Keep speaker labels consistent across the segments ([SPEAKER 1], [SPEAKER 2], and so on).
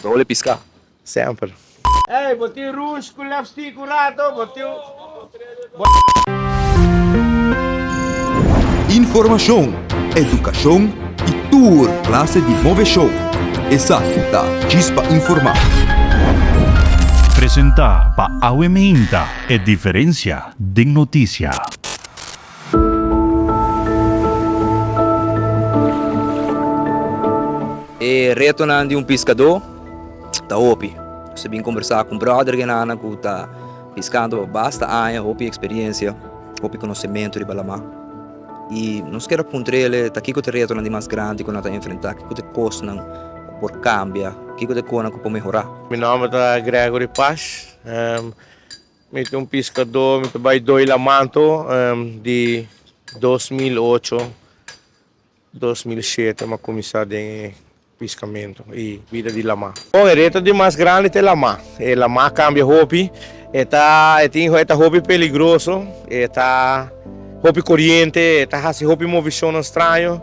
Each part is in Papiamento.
[SPEAKER 1] Bo ta hole piská.
[SPEAKER 2] Semper.
[SPEAKER 3] Ey, bo tin rouge ku lipstick un rato, bo tin.
[SPEAKER 4] Informashon, edukashon i tur klase di moveshon. Esaki ta Djis pa Informá.
[SPEAKER 5] Presentá pa Awe Meinta, e diferensia den notisia.
[SPEAKER 1] E retonan di un piskadó ta hopi. Nos a bin kombersá ku un bròder genana ku ta piskando pa basta aña, hopi eksperensia, hopi konosementu riba lamá. I nos kier a puntr'el ta kiko ta e retonan di mas grandi ku nan ta enfrentá, kiko ta e kosnan ku por kambia, kiko ta e konan ku por mehorá.
[SPEAKER 2] Mi nòmber ta Gregory Pash. Mi ta un piskadó, mi ta bai doi lamanto di 2008, 2007 mi a kuminsá den e piskamentu i bida di lamá. Bon, e reto di mas grandi ta e lamá. E lamá kambia hopi, e ta e tin e ta hopi peligroso, e ta hopi koriente, e ta hasi hopi movishonnan straño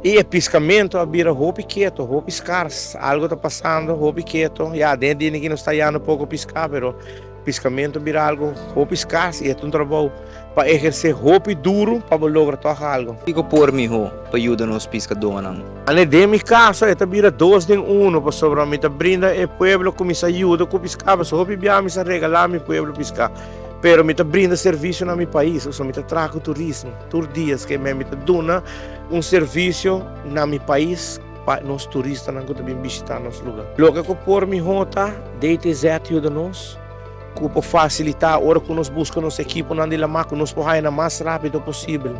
[SPEAKER 2] i e piskamentu a bira hopi keto, hopi skars. Algu ta pasando hopi keto. Ya, den e dia aki nos ta hayando poko piská, pero. Piscamento bira algo hopi scars y e ta un trabou pa eherce hopi duro pa bo logra toch algo.
[SPEAKER 1] Kico por miho pa yuda nos piscadónan?
[SPEAKER 2] Ane den mi caso e ta bira dos den uno pasobra mi ta brinda e pueblo cu mi sa yuda cu pisca pasobra hopi bia mi sa regala mi pueblo pisca pero mi ta brinda servicio na mi pais pasobra mi ta traha cu turismo tur dia esque mi ta duna un servicio na mi pais. Pa nos turistanan ku ta bin bishitá nos lugá. Loke ku por mihó ta DTZ yuda nos ku por fasilitá ora ku nos buska nos ekiponan di lamá ku nos por haña nan mas rápido posibel.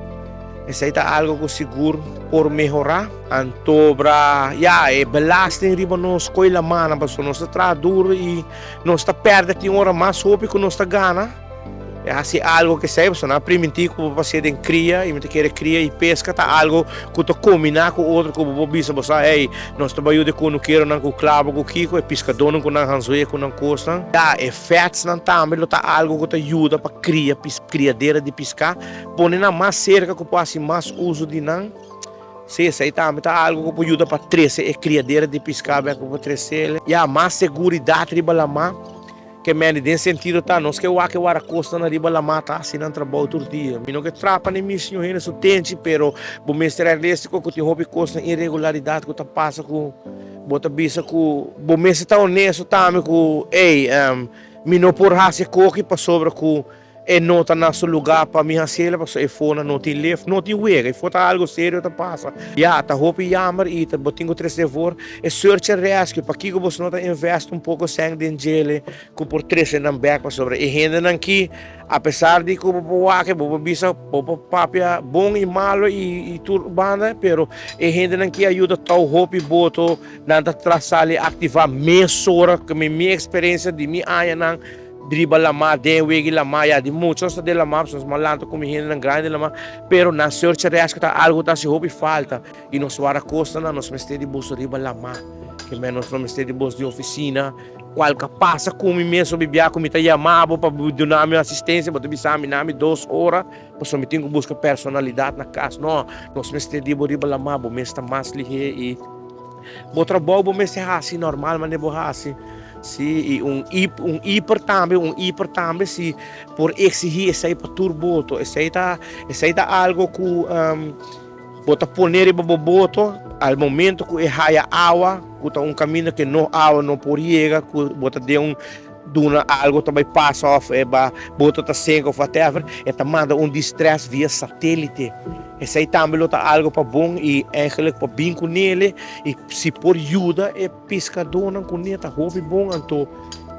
[SPEAKER 2] Esei ta algu ku sigur por mehorá. Antobra ya e belasting riba nos ko'i lamánan pasobra nos ta traha duru i nos ta pèrdè tin ora mas hopi ku nos ta gana. E hasi algo ke esei, pasobra nan a primintí ku bo por hasié den kria i mi ta kere kria i peska ta algo ku ta kombiná ku otro ku bo por bisa bo sa, hey, nos ta bai yuda e kunukeronan ku klabo ku kiko, e piskadónan ku nan hanzué ku nan kosnan. Ya, e vetsnan tambe lo ta algo ku ta yuda pa kria pis, kriadera di piská, pone nan mas serka ku por hasi mas uso di nan. Sí, esei tambe ta algo ku por yuda pa trese e kriadera di piská bèk ku por tres'el. Ya, mas seguridat riba lamá. Ke mende den sentido ta nos ke wak e warakostanan riba lamá ta hasi nan trabou tur dia. Mi no ke trapa ni mi siñor hende su tenchi, pero bo mester realístiko ku tin hopi kosnan iregularidat ku ta pasa ku bo ta bisa ku bo mester ta honesto tambe ku ey mi no por hasi e koki pasobra ku E no ta na su lugá pa mi hasiel pasobra e fo nan no tin lef, no tin wega, e fo ta algo serio ta pasa. Ya, ta hopi yamber i ta bo tin ku trese for e search and rescue. Pakiko boso no ta invest un poko sèn den djele ku por trese nan bèk pasobra e hendenan ki apesar di ku bo por wak bo por bisa bo por papia bon i malo i tur banda pero e hendenan ki a yuda tou hopi boto nan ta tra sali aktivá mesora ku mi eksperensia di mi añanan. Driba lamá, den wegi lamá, ya di mucho nos ta den lamá, pasobra nos mas lanta ku mi hendenan grandi den lamá, pero nan search and rescue ta algu ta hasi hopi falta i nos wara kostanan, nos mester di boso riba lamá, ke men nos no mester di boso den ofisina, kual ka pasa ku mi mes hopi bia ku mi ta yama bo pa bo duna mi un asistensia, bo ta bisa mi na mi dos ora, pasobra mi tin ku buska personalidat na kas, no, nos mester di bo riba lamá, bo mes ta mas lihé i bo trabou bo mester hasi normal manera bo hasi. Sí, i un un hiper tambe, un hiper tambe si por exigí esei pa tur boto. Esei ta, esei ta algo ku bo ta pone riba bo boto al momento ku e haya awa, ku ta un kaminda ke no awa no por yega, ku bo ta den un duna algo ta bai pasa òf e ba boto ta senka òf whatever, e ta manda un distress via satélite. Esei tambe lo ta algo pa bon i eigenlijk pa bin kunele i si por yuda e. Piskadónan ku ne ta hopi bon anto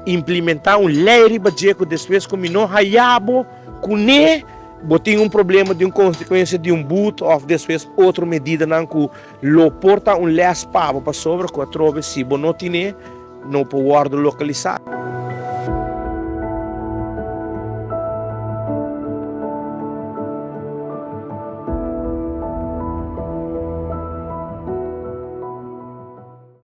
[SPEAKER 2] implementá un lei riba dje ku despues ku mi no haya bo kuné bo tin un problema di un konsekuensia di un but òf despues otro medidanan ku lo por ta un lès pa bo pasobra ku atrobe si bo no tine no por wòrdu lokalisá.